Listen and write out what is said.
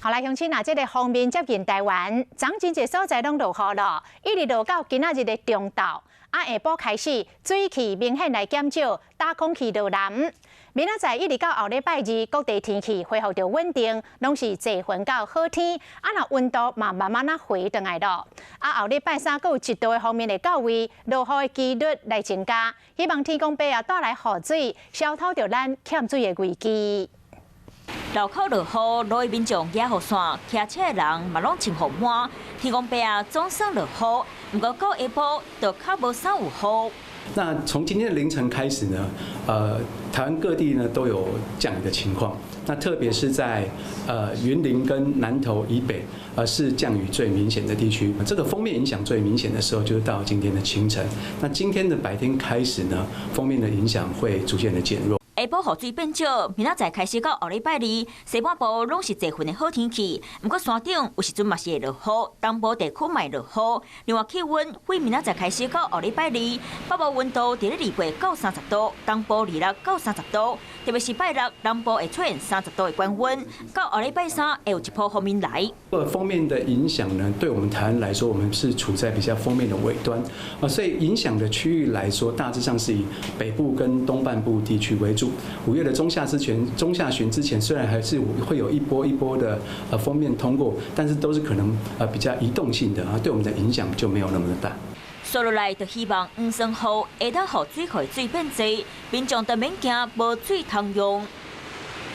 好來，鄉親啊，這個鋒面接近台灣，昨真濟所在攏落雨咯，一直落到今仔日的中晝，啊下晡開始水汽明顯來減少，打空氣落南。明仔載一直到後禮拜二，各地天氣恢復著穩定，攏是濟雲到好天，啊若溫度嘛慢慢仔回轉來咯。啊後禮拜三閣有一道的鋒面會到位，落雨的幾率來增加，希望天公伯啊帶來雨水，消除著咱欠水的危機。路口落雨，路的民眾舉雨傘，騎車的人嘛攏穿雨帽。天公伯啊，總算落雨，毋過到下晡就較無啥有雨。那從今天的凌晨開始呢，台灣各地呢都有降雨的情況。那特別是在雲林跟南投以北，是降雨最明顯的地區。這個鋒面影響最明顯的時候，就是到今天的清晨。那今天的白天開始呢，鋒面的影響會逐漸的減弱。下晡雨水變少，明仔載開始到後禮拜二，西半部攏是濟雲的好天氣。毋過山頂有時陣嘛是會落雨，東部地區嘛會落雨。另外氣溫，對明仔載開始到後禮拜二，北部溫度佇咧28到30度，東部26到30度。特別是拜六，南部會出現30度的高溫。到後禮拜三會有一波鋒面來。這個鋒面的影響呢，對我們台灣來說，我們是處在比較鋒面的尾端啊，所以影響的區域來說，大致上是以北部跟東半部地區為主。5月的中下旬之前，雖然還是會有一波一波的鋒面通過，但是都是可能比較移動性的啊，對我們的影響就沒有那麼的大。紲落來就希望黃酸雨會當予水庫水變濟，民眾就免驚無水通用。